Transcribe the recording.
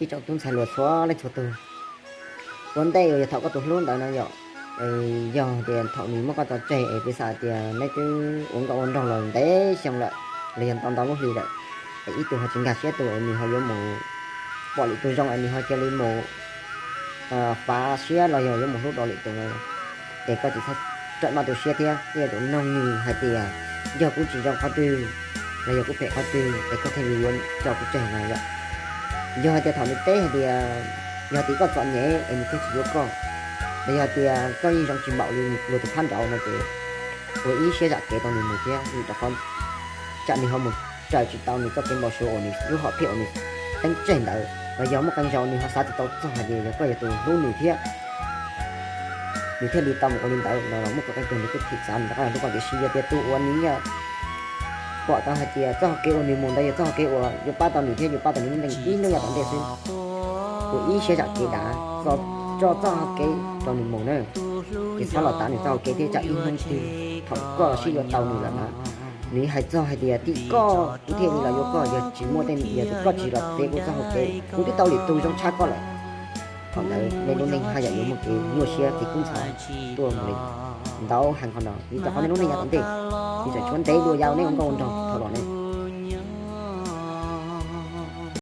Ib tsoom tub ntxhais hluas txhua leej txhua tus, ua ntej uas yog thaum koj tus hlub ntawd no yom, yog tias thaum nws muab koj tso tseg es piv xam tias neb twb ua nkauj ua nraug los ntev xyoo lawm, los yog ntau ntau lub hli lawm, es ib tug ho tsis nkag siab tus es nws ho yuav mus pom lwm tus zoo es nws ho cia li mus fav siab los yog yuav mus hlub dua lwm tus no, ces koj tsis txhob rawm maj tu siab thiab. Ib yam tus noog nws hais tias, yog kuv tsis zoo qhov twg los yog kuv phem qhov twg es koj thiaj li yuav tso kuv tseg no yom. Yog hais tias thaum nws teb hais tias yog tias koj txom nyem es nws thiaj tsis yuav koj, los yog tias koj yeej zoo tsis npaum li luag tus phab nraud no ces ua ib siab zam kev rau nws mus thiab, vim rau qhov tsam nws ho mus raws tsis tau nws txoj kev npau suav uas nws lub hom phiaj uas nws teeb tseg ntawd, los yog muaj qee zaus nws ho xav tsis tau txog hais tias yog koj yog tus hlub nws thiab, nws thiaj li tau mus ua li ntawd no los muaj qee tus nws kuj thim xav nws rov qab los hlub koj. Tiam sis yog tias tus uas nws yeej pom tau hais tias txoj hau kev uas nws mus ntawd yog txoj hau kev uas yuav pab tau nws thiab yuav pab tau nws lub neej ib hnub yav tom ntej xwb, ua ib siab zam kev dav tso txoj hau kev rau nws mus na, ces txhob los tav nws txoj hau kev thiab tsam ib hnub twg thaum koj sib yuav tau nws lawm na, nws hais txog hais tias tim koj kuv thiaj li los yuav koj, yog tsis muaj tej, yog tias koj tsis los txiav kuv txoj hau kev kuv twb tau lwm tus zoo tshaj koj lawm. Thaum ntawd nej lub neej haj yam yuav muaj kev nyuaj siab kev kub ntxhov tuaj mus li. Ntau heev qhov no vim rau qhov nej lub neej yav tom ntej nws tseem tshuav ntev dua yam uas nej ua nkauj ua nraug thaum los ne.